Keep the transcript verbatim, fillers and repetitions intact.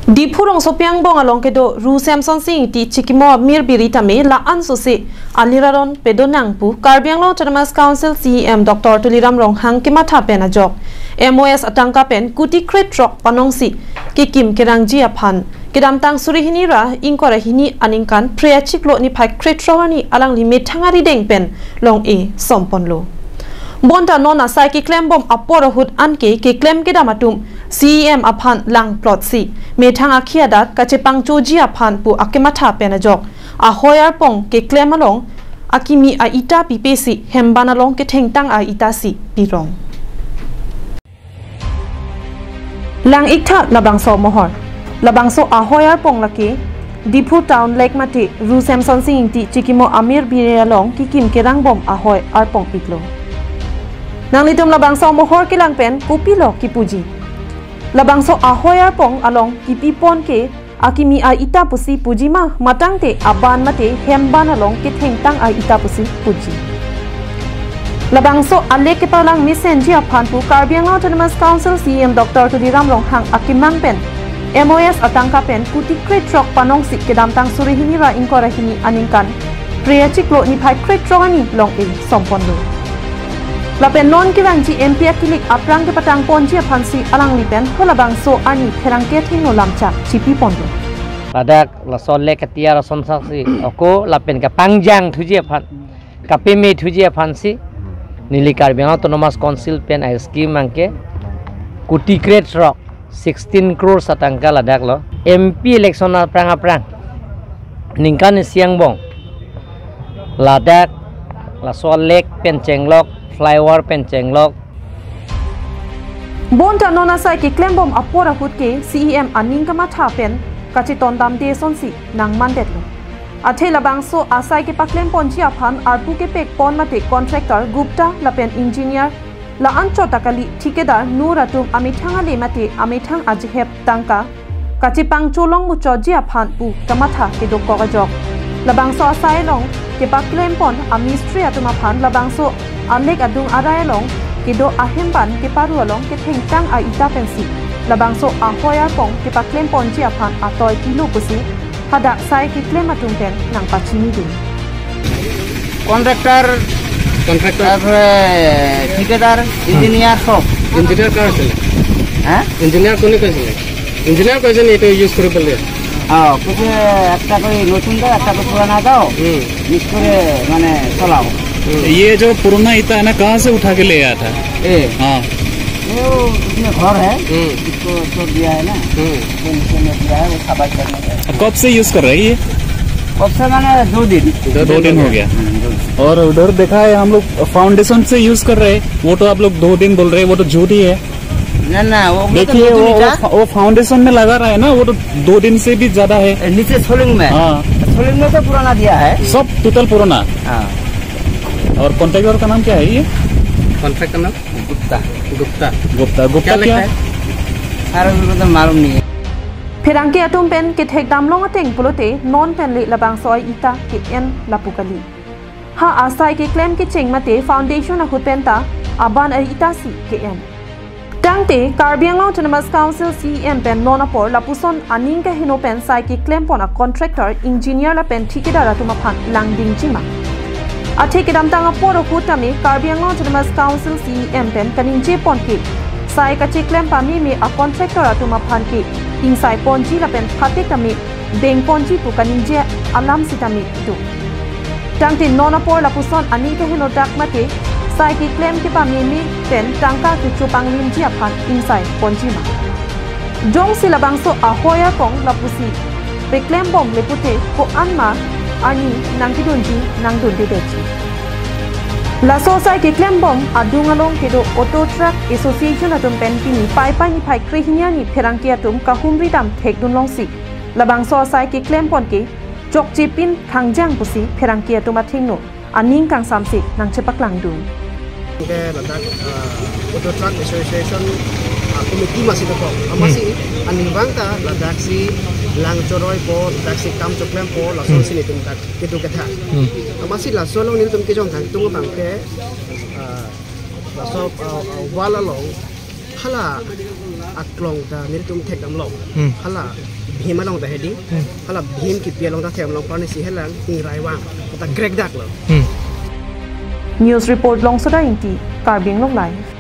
Diphu rongsopi angbong along kedo Ru Semsonsing Ingti chikimo amir biri tame la-an sose alir aron pedo nang pu Karbi Anglong Autonomous Council C E M Doctor Tuliram Ronghang kematha pen ajok M O S atangka pen kuti krethrok panongsi kekim kerangji aphan kedamtang suri hini ra ingkoi ra hini aningkan Phre achiklo niphai krethrok arni alangli methang arideng pen long-e somponlo. Bonta non asai keklem bom apor ahut anke keklem kedam atum C E M aphan langplotsi methang akhi adat kachepangchoji aphan pu akematha pen ajok ahoi arpong keklem along akimi a-ita pipesi hemban along kethengtang a-ita si pirong. Lang-iktha labangso amohor. Labangso ahoi arpong lake Diphu Town Lake mate Ru Semsonsing Ingti chikimo amir biri along kekim kerang bom ahoi arpong iklo. Nanglitum labangso amohor kelang pen kopilo kipuji? Labangso ahoi arpong along kipipon ke akimi a-ita pusi puji ma, matangte aban mate hemban along kethengtang a-ita pusi puji? Labangso a-lake keparlang mesenji aphan pu Karbi Anglong Autonomous Council C E M Doctor Tuliram Ronghang akemang pen M O S atangka pen kuti krethrok panongsi kedamtang suri hini ra ingkoi ra hini aningkan Phre achiklo niphai krethrok arni long-e somponlo. Lapen non kevangji M P akilik aphrang kepatangponji aphansi alangli pen halabangso arni pherangke athengno lamchak chipiponlo. Ladak laso lake atiar ason saksi ako lapen kapangjang thuji aphan, kapeme thuji aphansi neli Karbi Anglong Autonomous Council pen a-scheme angke kuti krethrok, sixteen crores atangka ladak lo. M P election aphrang aphrang ningkan isi angbong ladak laso lake pen chenglok, flyover pen chenglok. Bonta non asai keklem bom apor ahut ke C E M aning kamatha pen kachetondamde asonsi nangmandetlo. Athe labangso asai kepaklemponji aphan arpu kepekpon mate contractor Gupta lapen engineer la-anchot ta kali, thikadar Nur atum amethang ale mate amethang ajihep tangka kachepangcholong muchotji aphan pu kamatha kedokok ajok. Labangso asai along kepaklempon amistri atum aphan labangso a-lake adung arai along kedo ahemban keparu along kethengtang a-ita pensi labangso ahoi arpong kepaklemponji aphan atoi pilo pusi hadak sai keklem atum pen nangpachinidun. Contractor, contractor তারপরে ঠিকাদার, ইঞ্জিনিয়ার সব। ইঞ্জিনিয়াৰ কাৰ আছিলে? হ্যাঁ? ইঞ্জিনিয়াৰ কোনে কৈছিলে? ইঞ্জিনিয়াৰ কৈছে নি এইটো ইউজ কৰিবলৈ? হ্যাঁ, কৈছে একটা করে নতুন দাও, একটা করে পুরানা দাও, হুম। মিক্স করে মানে চালাও। হুম। ये जो पुराना ईटा है ना, कहाँ से उठा के ले आया था? এ, हाँ। ये वो उसमें घर है, হুম। इसको छोड़ दिया है ना, হুম। वो नीचे में दिया है, वो सफाई करने का। कब से यूज कर रहे हैं ये? कब से मैंने दो दिन। दो दिन हो गया। हम्म, दो दिन। और उधर देखा है हम लोग फाउंडेशन से यूज कर रहे हैं, वो तो आप लोग दो दिन बोल रहे हैं, वो तो झूठ ही है। ना ना, वो तो देखिए नতুन वो, ईटा। वो वो फाउंडेशन में लगा रहा है ना, वो तो दो दिन से भी ज्यादा है। ए, नीचे सोलिंग में। हाँ। सोलिंग में तो पुराना दिया है। सब टोटल पुराना। हाँ। और कॉन्ट्रैक्टर का नाम क्या है ये? कॉन्ट्रैक्टर नाम? गुप्ता। गुप्ता। गुप्ता। गुप्ता क्या क्या? लिखा है? सर, उनको तो मालूम नहीं है। Pherangke atum pen kethek damlong ateng pulote non pen le labangso a-ita ke-en lapu kali. Ha asai keklem kecheng mate foundation ahut pen ta aban a-ita si ke-en. Tangte Karbi Anglong Autonomous Council C E M pen non apor lapuson aning kaheno pen sai keklempon a-contractor, engineer lapen thikadar atum aphan langdingji ma? Athe kedamtang apor ahut tame Karbi Anglong Autonomous Council C E M pen kaningjepon ke sai kacheklem pameme a-contractor atum aphan ke ingsaiponji lapen phatek tame bengponji pu kaningje alam sitame do. Tangte non apor lapuson aning kaheno dak mate sai keklem kepameme pen tangka kecho panglimji aphan ingsaiponji ma? Jongsi labangso ahoi akong lapusi peklembom le pute ko-an ma arni nangkedunji nangdundedetji. Laso sai keklembom adung along kedo Auto Truck Association atum pen pini Paipai niphai krehini arni pherangke atum kahumri dam thekdun longsi labangso asai keklempon ke chokchepin khangjang pusi pherangke atum athengno aning kangsamse nangchepaklangdun. Ke ladak uh, Auto Truck Association uh, committee masi dokok. Amasi aning bang ta ladak si lang choroipo, ladak si kam choklempo, lason si nitum dak kedo ketha. Amasi laso along nitum kejong kangtung abang ke uh, laso uh, uh, wall along hala aklong ta nelitum thekdamlo. Hmm. Hala bhim along ta hedi. Hmm. Hala bhim kipi along ta thekdamlo, parnisi helang ingrai vang ta krekdaklo. News report, Longsoda Ingti, Karbi Anglong Live.